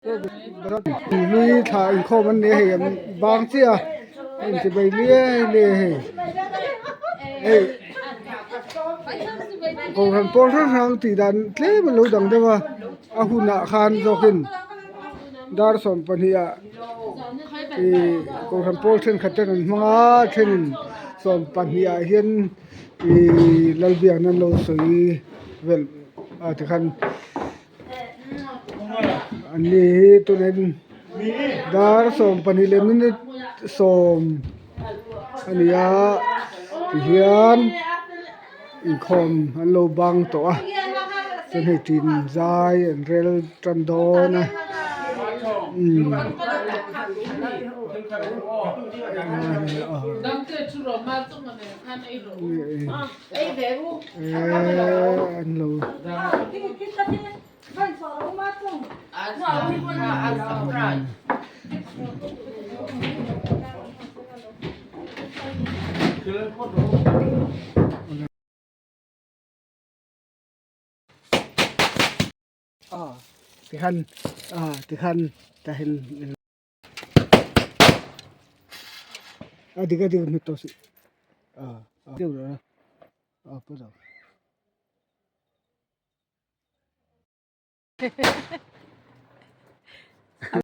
Lui thla inkhawm an ni a hei an bang chiah a a inti bai liai liai a hei hei kohhran pawl hrang hrang tih dan tlem a lo dang deuh a a hunah khan zawkin dar 12 ah ih kohhran pawl thenkhat ten an hmang a thenin 12 ah hian ih lalbiakna an lo sawi vel a tikhan. An ni hi tunin dar 12 leh minute 10 a ni a tihian inkhawm an lo bang tawh a chuan hei tin zai an rel tan dawn a umm. An lo tikhan tikhan tahin a dik a dik hmet tawh suh a a.